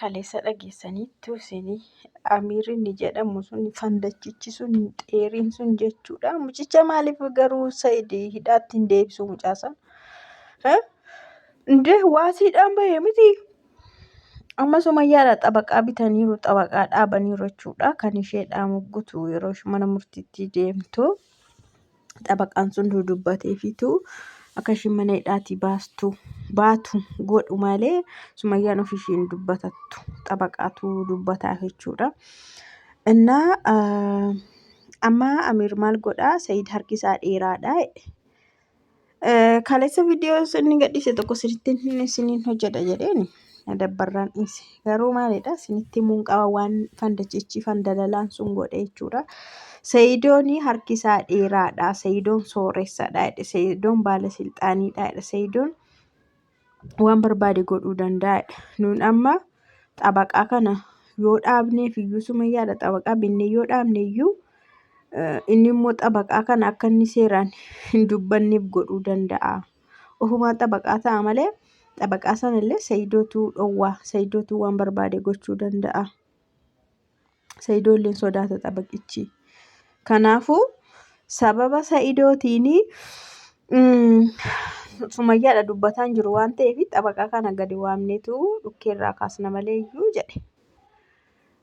Kaleessa dhageessaniittu isin Amiir inni jedhamu sun fandachichi sun xeeriin sun jechuudha. Mucicha maaliif garuu Said hidhaatti hin deebisu mucaa sana? Indee waasiidhaan bahee miti. Amma sumayyaadha xabaqaa bitaniiru xabaqaa dhaabaniiru jechuudha. Kan isheedhaa muggutu yeroo mana murtiitti deemtu. Xabaqaan sun dudubbateefiitu akka ishiin mana hidhaatii baastu baatu godhu malee sumayyaan ofii ishii hin dubbatattu xabaqaatu dubbataaf jechuudha. Innaa amma Amiir maal godhaa Sa'iid harki isaa dheeraadha. Kaleessa viidiyoo inni gadhiise tokko sirriitti isiniin hojjedha jedheeni dabbarraan dhiise. Garuu maalidha isinitti himuun qaba waan fandachichi fandalalaan sun godhe jechuudha. Sayidoon harki isaa dheeraadha. Sayidoon sooressadha jedhe. Sayidoon baala silxaaniidha jedhe. Sayidoon waan barbaade godhuu danda'a jedhe. Nuun amma xabaqaa kana yoo dhaabneef iyyuu sumayyaadha xabaqaa binnee yoo dhaabne iyyuu inni immoo xabaqaa kana akka inni seeraan hin dubbanneef godhuu danda'a. Ofumaa xabaqaa ta'a malee xabaqaa sanallee sayidootu dhowwaa sayidootu waan barbaade gochuu danda'a. Sayidoo illee sodaata xabaqichi. Kanaafuu sababa sayidootiin sumayyaadha dubbataan jiru waan ta'eef xabaqaa kana gadi waamneetu dhukkeerraa kaasna malee iyyuu jedhe.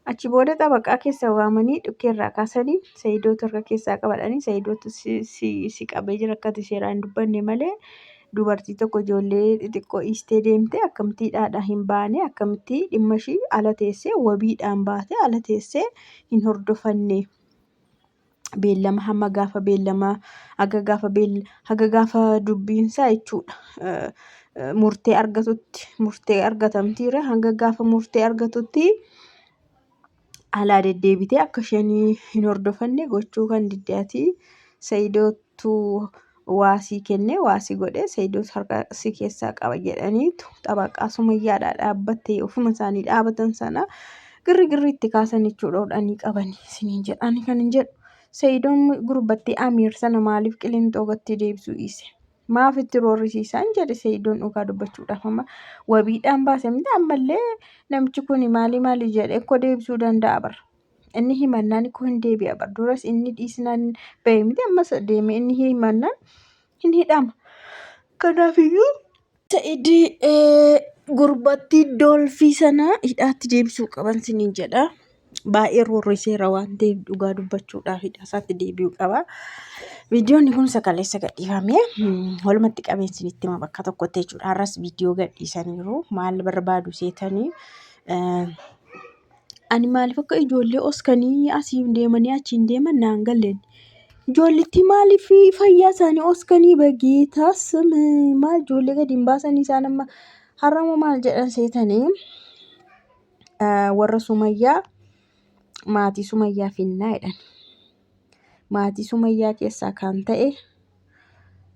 Achi booda xabaqaa keessa waamanii dhukkee irraa kaasanii Sayidootu harka keessaa qabadhanii Sayidootu si, si, si qabee jira akka ati seeraan hin dubbanne malee dubartii tokko ijoollee xixiqqoo dhiistee deemte akkamitti hidhaadhaa hin baane akkamitti dhimma ishii ala teessee wabiidhaan baate ala teessee hin hordofanne. Beellama hamma gaafa beellama haga gaafa beel haga gaafa dubbiinsaa jechuudha. Murtee argatutti murtee argatamtiira hanga gaafa murtee argatutti alaa deddeebitee akka isheen hin hordofanne gochuu kan didde ati Sayidoottu waasii kennee waasii godhee Sayidoot harka si keessaa qaba jedhaniitu xabaqaa sumayyaadhaa dhaabbattee ofuma isaanii dhaabatan sana girri girri itti kaasan jechuudha hodhanii qabanii isiniin jedhani kan hin jedhu. Sayidoon gurbattii Amiir sana maaliif qilinxoo gatti deebisuu dhiise? Maaf itti roorrisiisaan jedhe Sayidoon dhugaa dubbachuudhaaf amma wabiidhaan baase miti ammallee namichi kun maali maali jedhee koo deebisuu danda'a bara. Inni himannaan koo hin deebi'a bar duras inni dhiisnaan ba'e miti ammas deeme inni himannaan hin hidhama. Kanaafiyyuu Sa'idi gurbattii doolfii sana hidhaatti deebisuu qaban siniin jedha. Baay'ee roorriseera waan ta'eef dhugaa dubbachuudhaaf hidhaa isaatti deebi'uu qaba. Viidiyoon kun sakaleessa gadhiifame walumatti qabeen sinitti hima bakka tokkotti jechuudha. Har'as viidiyoo gadhiisaniiru maal barbaadu seetanii Ani maaliif akka ijoollee oskanii asiin deemanii achiin deeman naan galleen. Ijoollittii maaliif fayyaa isaanii oskanii bageetaa sim maal ijoollee gadi hin baasanii isaan amma har'ammoo maal jedhan seetanii warra sumayyaa maatii sumayyaa finnaa jedhan. Maatii sumayyaa keessaa kan ta'e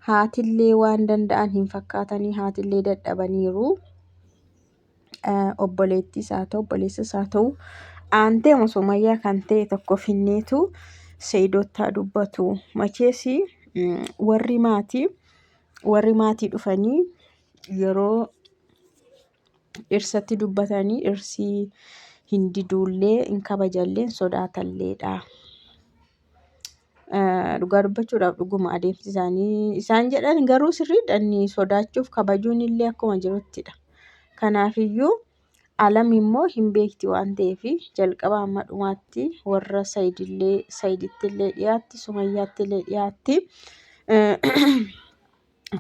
haatillee waan danda'an hin fakkaatanii haatillee dadhabaniiru. Obboleettiis haa ta'u obboleessas haa ta'u aanteema sumayyaa kan ta'e tokko finneetu seeydottaa dubbatu machees warri maatii warri maatii dhufanii yeroo dhirsatti dubbatanii dhirsii hin diduullee hin kabajallee hin sodaatalleedha. Dhugaa dubbachuudhaaf dhuguma adeemsi isaanii isaan jedhan garuu sirriidha inni sodaachuuf kabajuun illee akkuma jiruttidha. Kanaafiyyuu alam immoo hin beekti waan ta'eef jalqaba hamma dhumaatti warra sayidillee sayiditti illee dhiyaatti sumayyaatti illee dhiyaatti.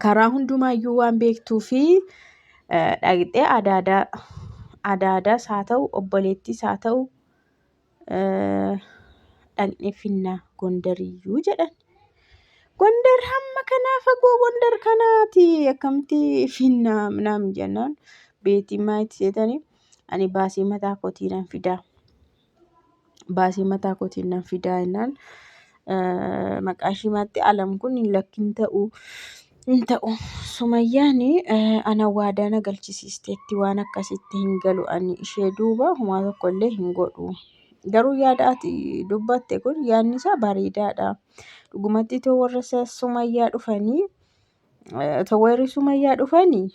Karaa hundumaayyuu waan beektuu fi dhaqxee adaadaa adaadaas haa ta'u obboleettiis haa ta'u dhaqnee finna Gondariyyuu jedhan. Gondar hamma kanaa fagoo Gondar kanaati akkamitti finna minaamin jennaan beetiin maalitti seetanii ani baasii mataa kootii nan fidaa. Baasii mataa kootiin nan fidaa jennaan maqaa ishii maatti alam kun lakkin ta'u hin ta'u sumayyaan ana waadaa na galchisiisteetti waan akkasitti hin galu ani ishee duuba homaa tokko illee hin godhu. Garuu yaada ati dubbatte kun yaadni isaa bareedaadha. Dhugumatti itoo warra sumayyaa dhufanii itoo warri sumayyaa dhufanii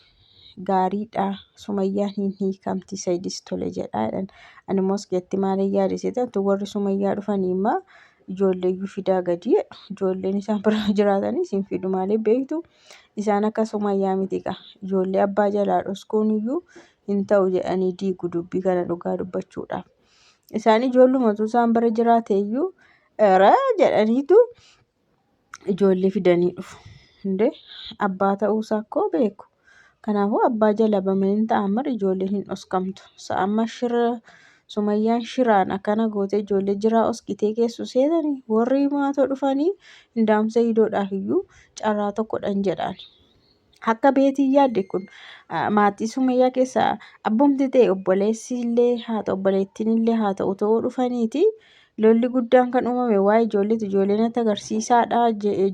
Gaariidha. Sumayyaan hin hiikamti. Sayidis tole jedha jedhan. Ani immoo as keessatti maaliin yaade seetan warri Sumayyaa dhufanii immoo ijoollee iyyuu fidaa gadi jedhu. Ijoolleen isaan bira jiraatanis hin fidu maaliif beektu? Isaan akka Sumayyaa miti kaa. Ijoollee abbaa jalaa dhoskuun iyyuu hin ta'u jedhanii diigu dubbii kana dhugaa dubbachuudhaaf. Isaan ijoollumatu isaan bira jiraate iyyuu era jedhaniitu ijoollee fidanii dhufu. Hundee abbaa ta'uusaa akkoo beeku. Kanaafuu abbaa jala bamanii ta'an mara ijoolleen hin dhoskamtu. Amma shira Sumayyaan shiraan akkana gootee ijoollee jiraa oskitee keessu seetanii warri maatoo dhufanii hindaamsa idoodhaaf iyyuu carraa tokkodhan jedhaan. Akka beetiin yaadde kun maatii Sumayyaa keessaa abbumti ta'e obboleessi illee haa ta'u obboleettiin illee haa ta'u ta'uu dhufaniiti lolli guddaan kan uumame waa'ee ijoolleeti ijoollee natti agarsiisaadha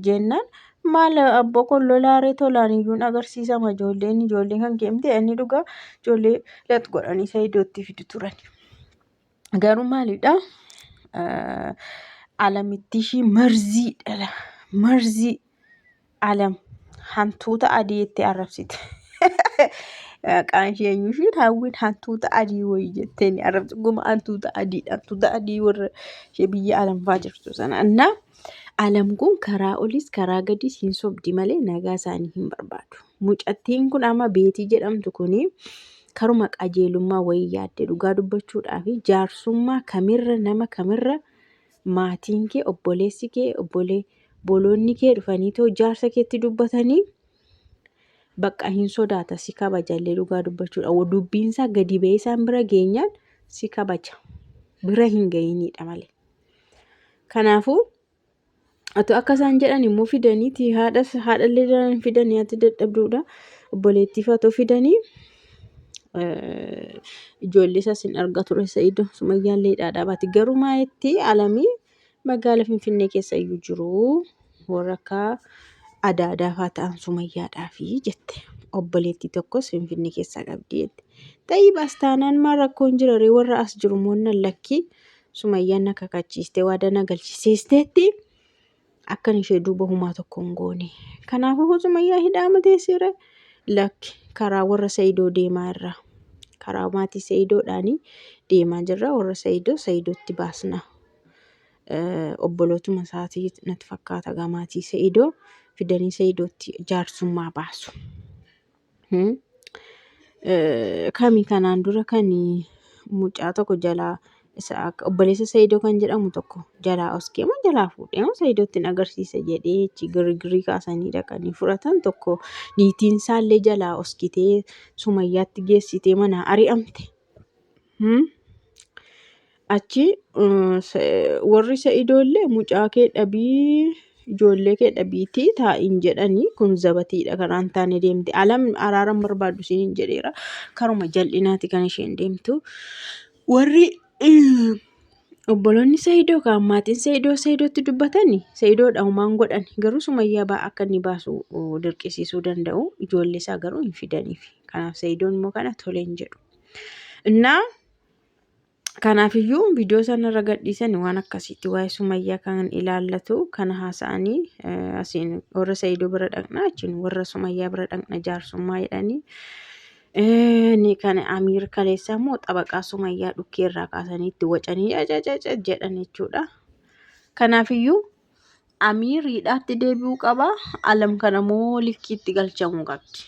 jennaan maal abboo kun lolaaree tolaan iyyuu agarsiisama ijoolleen ijoolleen kan keemte inni dhugaa ijoollee lat godhanii Saidootti fidu turan. Garuu maalidha alamitti ishii marzii dhala marzii alam hantuuta adii jettee arrabsite. Maqaan ishee eenyu ishiin hawwiin hantuuta adii wayii jettee ni arrabsite. Guma hantuuta adiidha. Hantuuta adii warra ishee biyya alamfaa jirtu sana. Innaa alam kun karaa olis karaa gadis hin sobdi malee nagaa isaanii hin barbaadu. Mucattiin kun amma beetii jedhamtu kuni karuma qajeelummaa wayii yaadde dhugaa dubbachuudhaa fi jaarsummaa kamirra nama kamirra maatiin kee obboleessi kee obbolee boloonni kee dhufanii too jaarsa keetti dubbatanii bakka hin sodaata si kabajallee dhugaa dubbachuudha. Dubbiinsaa gadi ba'ee isaan bira geenyaan si kabaja. Bira hin gahinidha malee. Kanaafuu atu akka isaan jedhan immoo fidaniiti haadha haadhallee daran fidanii ati dadhabduudha. Obboleettii faatoo fidanii ijoollee isaas hin argatu ture Sa'ido Sumayyaallee hidhaadhaa baati. Garuu maayetti alamii magaala Finfinnee keessa iyyuu jiru warra akka adaadaa faa ta'an Sumayyaadhaafi jette. Obboleettii tokkos Finfinnee keessaa qabdi jette. Tayyib as taanaan maal rakkoon jira ree warra as jiru moonnan lakkii Sumayyaan na kakachiistee waadaa na galchisiisteetti akkan ishee duuba humaa tokko hin goone. Kanaafuu Sumayyaa hidhaama teessire lakki karaa warra Sayidoo deemaa irra. Karaa maatii Sayidoodhaanii deemaa jirra warra Sayidoo Sayidootti baasna. Obbolootuma isaatii natti fakkaata gaa maatii Sayidoo fidanii Sayidootti jaarsummaa baasu. Kami kanaan dura kan mucaa tokko jalaa isa akka obboleessa Sayidoo kan jedhamu tokko jalaa oskee moo jalaa fuudhee moo Sayidootti hin agarsiisa jedhee achi girgirii kaasanii dhaqanii fudhatan tokko niitiin isaallee jalaa oskitee Sumayyaatti geessitee manaa ari'amte. Achi warri Sa'idoo illee mucaa kee dhabii ijoollee kee dhabiitii taa'iin jedhanii kun zabatiidha karaa hin taane deemte. Alam araaran barbaaddu isiniin jedheera. Karuma jal'inaati kan isheen deemtu. Warri obboloonni Sa'idoo kan maatiin Sa'idoo Sa'idootti dubbatani Sa'idoodha homaan godhan garuu Sumayyaa baa akka inni baasu dirqisiisuu danda'u ijoollee isaa garuu hin fidaniif. Kanaaf Sa'idoon immoo kana tole hin jedhu. Innaa Kanaafiyyuu viidiyoo isaan irra gadhiisan waan akkasiitti waa'ee Sumayyaa kan ilaallatu kana haasa'anii asiin warra Sa'idoo bira dhaqna achiin warra Sumayyaa bira dhaqna jaarsummaa jedhanii inni kan Amiir kaleessaa immoo xabaqaa Sumayyaa dhukkee irraa kaasanii itti wacanii cacacaca jedhan jechuudha. Kanaafiyyuu Amiir hidhaatti deebi'uu qaba. Alam kana immoo likkiitti galchamuu qabdi.